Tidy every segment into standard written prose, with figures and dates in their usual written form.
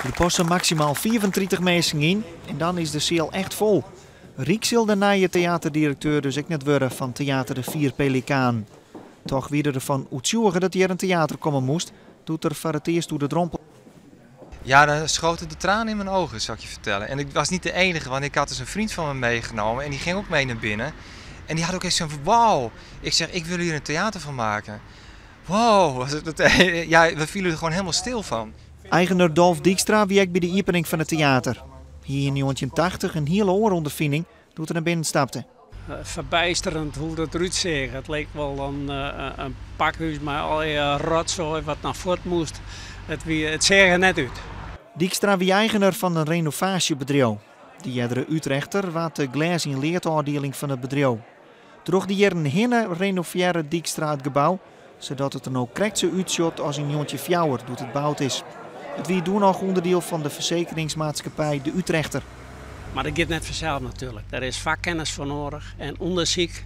Der passe maksimaal 35 minsken yn en dan is de seal echt fol. Ryk sil de nije teaterdirekteur dus ek net wurde fan Theater De Vier Pelikanen. Toch wie er derfan oertsjûge dat hjir in teater komme moast, doe't er foar it earst oer de drompel. Ja, dan schoten de tranen in mijn ogen, zal ik je vertellen. En ik was niet de enige, want ik had dus een vriend van me meegenomen en die ging ook mee naar binnen. En die had ook eens zo'n van, wauw. Ik zeg, ik wil hier een theater van maken. Wow, was het, ja, we vielen er gewoon helemaal stil van. Eigener Dolf Dijkstra wie ek by de iepening fan it teater. Hy hie yn 1980 in hiele oare ûnderfining doe't er nei binnen stapte. Ferbijsterend hoe't it derút seach. It like wol in pakhús mei allegear rotsoai wat noch fuort moast. It wie, it seach der net út. Dijkstra wie eigener fan in renovaasjebedriuw. De eardere Utrechter waard de glês-yn-leadôfdieling fan it bedriuw. Troch de jierren hinne renovearre Dijkstra it gebou, sadat it der no krekt sa útsjocht as yn 1904 doe't it boud is. It wie doe noch ûnderdiel fan de fersekeringsmaatskippij De Utrechter. Mar dat giet net fansels natuerlik. Dêr is fakkennis foar nedich en ûndersyk.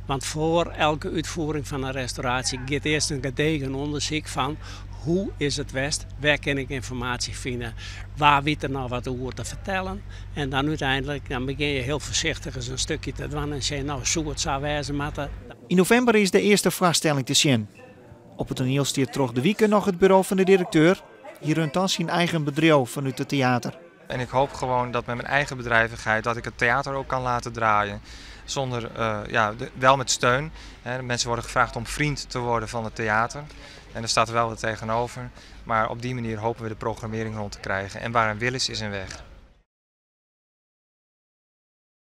Want foar elke útfiering fan in restauraasje giet earst in gedegen ûndersyk fan hoe is it west, wêr kin ik ynformaasje fine, wa wit der noch wat oer te fertellen. En dan úteinlik dan begjin je hiel foarsichtich ris in stikje te dwaan en sizze, no soe it sa wêze moatte. Yn novimber is de earste foarstelling te sjen. Op it toaniel stiet troch de wike noch it buro fan de direkteur. Hy runt dan syn eigen bedriuw fanút it teater. En ik hoop gewoon dat met mijn eigen bedrijvigheid dat ik het theater ook kan laten draaien. Zonder, ja, wel met steun. Hè. Mensen worden gevraagd om vriend te worden van het theater. En daar staat er wel wat tegenover. Maar op die manier hopen we de programmering rond te krijgen. En waar een wil is, is een weg.